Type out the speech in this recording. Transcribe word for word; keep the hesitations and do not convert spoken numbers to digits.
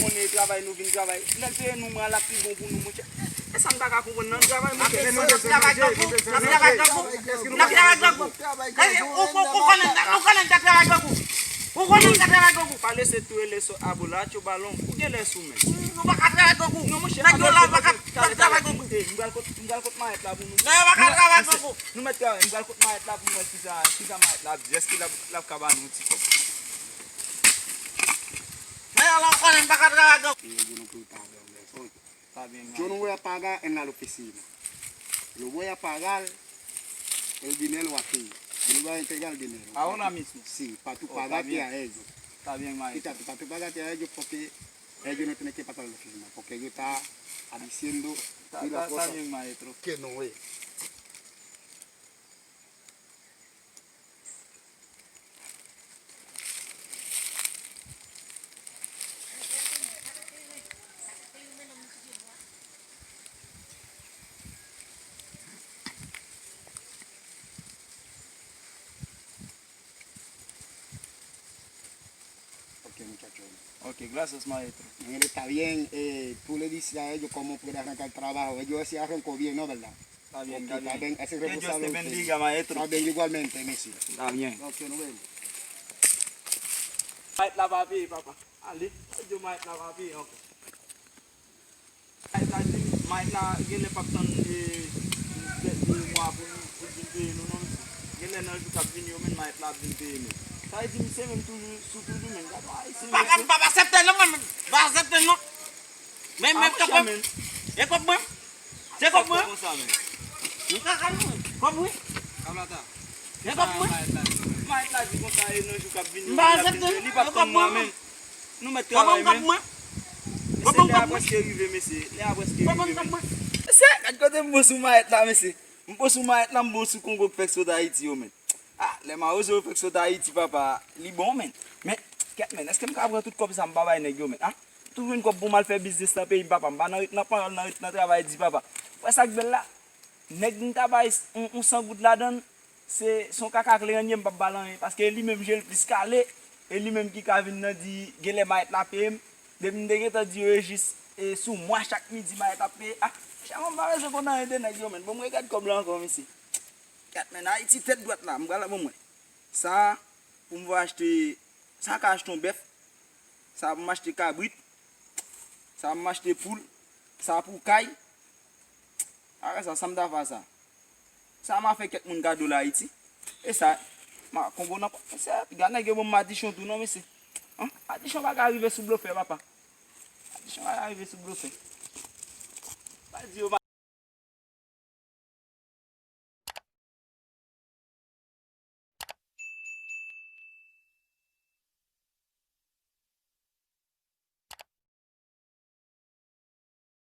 Konnen e travay nou vin travay. Lè l peye nou mwa, l ap pi bon pou nou, monchè. E sa m pa ka konprann nan, travay, monchè. N ap travay grangou, n ap travay grangou, n ap travay grangou. Ou, ou, ou konnen, ou konnen n ka travay grangou. Ou konnen n ka travay grangou. Pa lese tou e leso abolacho balon. Ou gen lè sou men. Nou pa ka travay grangou. Non, monchè. Nèg yo la pa ka travay grangou. E, m pral kot, m pral kot mayèt la pou nou. Nèg yo pa ka travay grangou. Nou mèt travay, m pral kot mayèt la pou m wè kisa, kisa mayèt la ap di. Èske l ap, l ap ka ba nou yon ti kòb? Nèg yo la konnen m pa ka travay grangou. Yo di nou pou ta bèl lè. Está bien, John maestro. Voy a pagar en la oficina. Lo voy a pagar el dinero aquí. Yo va entregar el dinero. Ahora mismo. Sí, para tú pagarte a ellos. Está bien, maestro. Quítate, para tú pagarte a ellos porque ellos no tienen que pagar la oficina, porque ellos está diciendo y la cosa que no es. Ok, muchacho. Ok, gracias, maestro. Mire, está bien. Eh, tú le dices a ellos cómo puede arrancar el trabajo. Ellos sí arrancó bien, ¿no, verdad? Está bien, está bien. Que Dios te bendiga, maestro. Está bien, igualmente, Messi. Está bien. Ok, nos vemos. Mayèt la pa peye, papa. Ale, yo mayèt la pa peye ankò. Mayèt la di, mayèt la genlè p ap tann, e, de, de mwa pou nou, pou l vin peye nou, non, mesye. Genlè nan jou k ap vini yo menm, mayèt la ap vin peye nou. Sa vle di, misye menm toujou sou toujou menm. Gade yon Ayisyen, mesye. Papa, m p ap aksepte non, mwen menm. M p ap aksepte non. Men, men, kòb mwen. E kòb mwen. Se kòb mwen. Kòb mwen. E kòb mwen. Mayèt la di konsa, e nan jou k ap vini yo, li ap vin peye, li p ap tann mwa menm. Nou mèt travay menm. Mesye, lè a prèske rive, mesye. Lè a prèske rive, menm. Mesye, gad kote m bon sou mayèt la, mesye. M bon sou mayèt la, m bon sou Kongo k fèk sot Ayiti yo, menm. Ah, lè mawozo yo fèk sot Ayiti, papa, li bon, menm. Men, kèt, menm, èske m ka pran tout kòb sa m pa bay nèg yo, menm? Ah, m tou jwenn kòb pou m al fè biznis nan peyi m, papa. M pa nan ret nan panyòl, nan ret nan travay di, papa. Wè sa k bèl la? Nèg m ta bay yon, yon san goud ladan l, se, se yon kaka kleranyen, m p ap ba l anyen, paske e li menm je l plis kale, e li menm ki ka vin nan di, genlè mayèt la peye m. Depi m te gentan di yo e jis, e sou mwa chak midi mayèt ap peye. Ah, monchè, mwen m pa bezwen konn anyen de nèg yo, menm. Bon, mwen gad kòb la ankò, mesye. Gad, menm, Ayiti tèt dwat la, m pral, bon, mwen. Sa, pou m va achte, sa ka achte yon bèf. Sa pou m achte kabrit. Sa pou m achte poul. Sa pou kay. Apre sa, sa m ta fè sa. Sa m a fè kèk moun kado la Ayiti. E sa, ma, Kongo nan, se, piga nèg yo ban m madichon tou non, mesye. An, madichon pa ka rive sou blofè, papa. Madichon pa ka rive sou blofè. Pa di yo